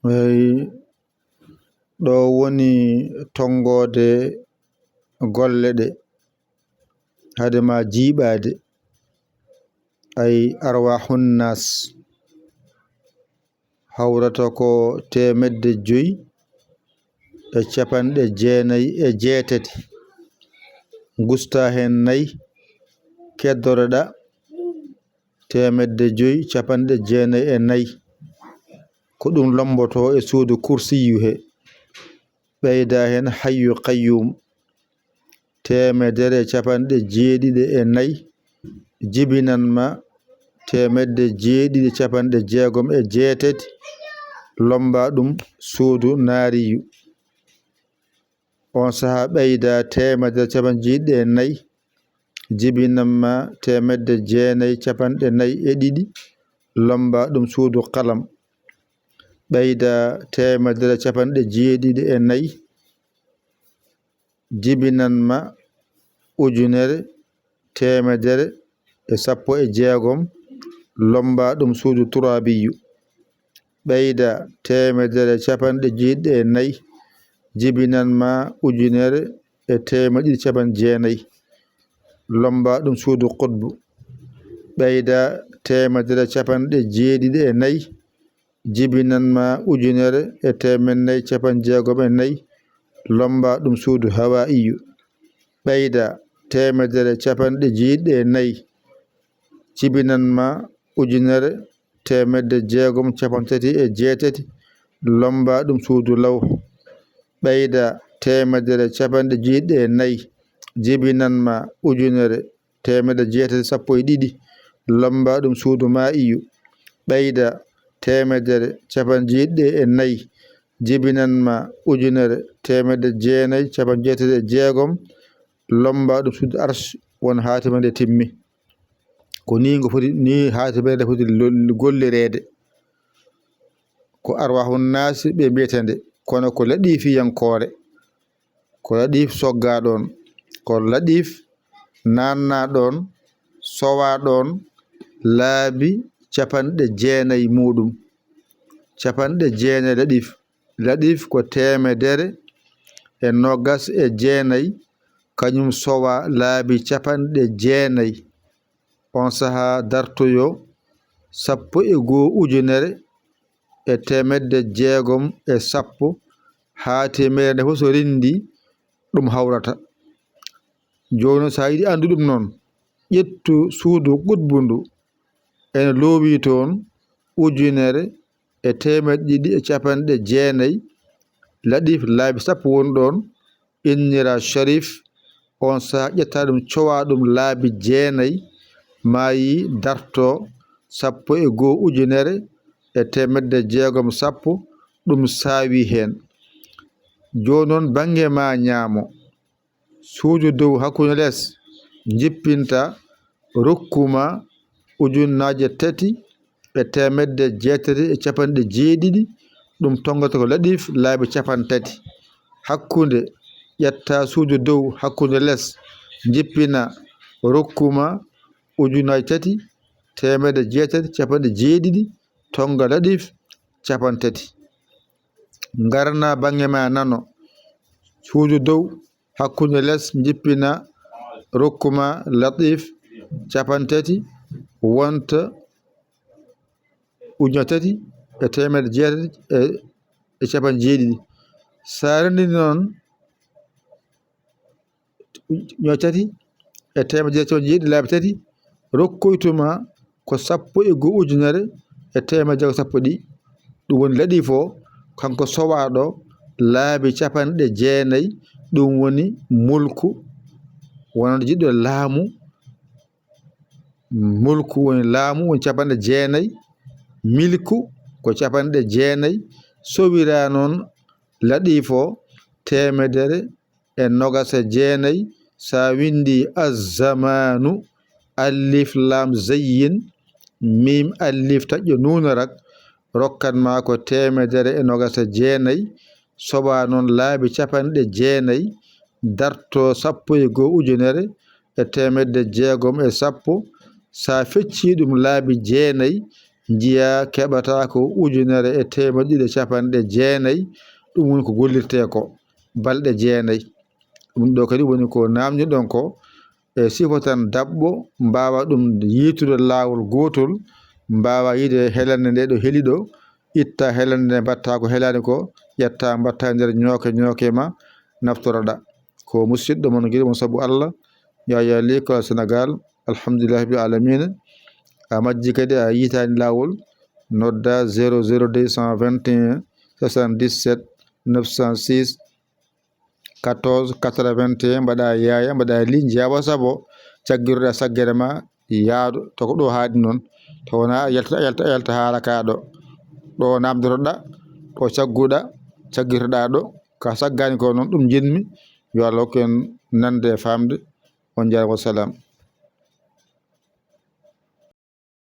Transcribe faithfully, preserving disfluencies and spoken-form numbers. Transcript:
Eyi, ɗo woni tonngoode golle ɗe, hade ma jiiɓaade. Ay, arwahun nas hawrata ko teemedde joy e capanɗe jeenayi e jeetati. Ngusta heen nayi, keddoroɗa teemedde joy capanɗe jeenayi e nayi. Ko ɗum lomboto e suudu kursiyu he. Ɓeyda heen hayyu qayyum, teemedere e capanɗe jeeɗiɗi e nayi, jibinan ma teemedde jeeɗiɗi e capanɗe jeegom e jeetati, lomba ɗum suudu naariyu. On saha ɓeyda teemedere capanɗe jeeɗiɗi e nayi, jibinan ma teemedde jeenayi capanɗe nayi e ɗiɗi, lomba ɗum suudu qalam. Ɓeyda teemedere capanɗe jeeɗiɗi e nayi, jibinan ma ujunere teemedere e sappo e jeegom, lomba ɗum suudu turaabiyu. Ɓeyda teemedere capanɗe jeeɗiɗi e nayi, jibinan ma ujunere e teemedde ɗiɗi capanɗe jeenayi, lomba ɗum suudu qutbu. Ɓeyda teemedere capanɗe jeeɗiɗi e nayi, jibinan ma ujunere e teemedde nayi capanɗe jeegom e nayi, lomba ɗum suudu hawaiyu. Ɓeyda teemedere capanɗe jeeɗiɗi e nayi, jibinan ma ujunere teemedde jeegom capanɗe tati e jeetati, lomba ɗum suudu lawhu. Ɓeyda teemedere capanɗe jeeɗiɗi e nayi, jibinan ma ujunere teemedde jeetati sappo e ɗiɗi, lomba ɗum suudu ma'iyu. Ɓeyda teemedere capanɗe jeeɗiɗi e nayi, jibinan ma ujunere teemedde jeenayi capanɗe jeetati e jeegom, lomba ɗum suudu arsh, won haatima nde timmi. Ko nii ngo foti, nii haatima nde foti lol-, gollireede. Ko arwahun naasi ɓe mbiyata nde, kono ko laɗiifiyankoore. Ko laɗif sogga ɗoon, ko laɗif naanna ɗoon, sowa ɗoon laabi capanɗe jeenayi muuɗum. Capanɗe jeenayi laɗif. Laɗif ko teemedere e noogas e jeenayi, kañum sowa laabi capanɗe jeenayi. On saha dartoyo sappo e goo ujunere e teemedde jeegom e sappo, haa teemedere nde fof so renndi ɗum hawrata. Jooni noon, so a yiɗi anndu ɗum noon, ƴettu suudu qutbu ndu, ene loowi toon ujunere e teemedde ɗiɗi e capanɗe jeenayi, laɗif laabi sappo woni ɗoon, innira Sharif, on saha ƴetta ɗum, cowa ɗum laabi jeenayi, maayi darto sappo e goo ujunere e teemedde jeegom sappo, ɗum saawi heen. Jooni noon, bannge ma ñaamo, suudu dow hakkunde les, njippinta, rokkuma ujunnaaje tati e teemedde jeetati e capanɗe jeeɗiɗi, ɗum tonngata ko laɗif laabi capanɗe tati. Hakkunde, ƴetta suudu dow hakkunde les, njippina, rokkuma ujunnaaje tati, teemedde jeetati, capanɗe jeeɗiɗi, tonnga laɗif capanɗe tati. Ngarna bannge ma nano, suudu dow hakkunde les, njippina, rokkuma laɗif capanɗe tati, wonta ujunere tati e teemedde jeetati e, e capanɗe jeeɗiɗi. So a renndini noon ujunere tati e teemedde jeetati e capanɗe jeeɗiɗi laabi tati, rokkoytuma ko sappo e goo ujunere e teemedde jeegom sappo ɗi. Ɗum woni laɗif o, kanko sowaaɗo laabi capanɗe jeenayi, ɗum woni mulku, wonande jiɗɗo laamu, mulku woni laamu, woni capanɗe jeenayi, milku ko capanɗe jeenayi, sowira noon laɗif o teemedere e noogas e jeenayi, so a winndi azzamaanu, alif, laam, zayyin, miim, alif, taƴƴo, nuunu, rak, rokkan ma ko teemedere e noogas e jeenayi, soɓa noon laabi capanɗe jeenayi, darto sappo e goo ujunere e teemedde jeegom e sappo, so a feccii ɗum laabi jeenayi, njiya keɓata ko ujunere e teemedde ɗiɗi e capanɗe jeenayi. Ɗum woni ko gollirtee ko balɗe jeenayi. Ɗum ɗo kadi woni ko naamndiɗon ko, e sifo tan daɓɓo, mbaawa ɗum yiitude laawol gootol, mbaawa yiide helande nde ɗo heli ɗo, itta helande nde, mbatta ko helaani ko, ƴetta mbatta e nder ñooke, ñooke ma naftoroɗa. Ko musiɗɗo mon giɗo mon sabu Allah, Yaya Ly, Kolda Sénégal. Alhamdulillahi rabbil alamina. A majji kadi, a yiitaani laawol, nodda zéro zéro deux cent vingt et un soixante-dix-sept neuf cent six quatorze quatre-vingt-un, mbaɗa Yaya, mbaɗa Ly, njiya WhatsApp o, caggiroɗa saggere ma, yaadu to ko ɗo haaɗi noon. To wona a yalta, a yalta, a yalta haala ka ɗo. Ɗo namdotoɗa, ɗo cagguɗa, caggitoɗa ɗo, ka saggani ko noon, ɗum jinmi. Yo Allah hokku en nande e famde. On njaaraama, wassalam.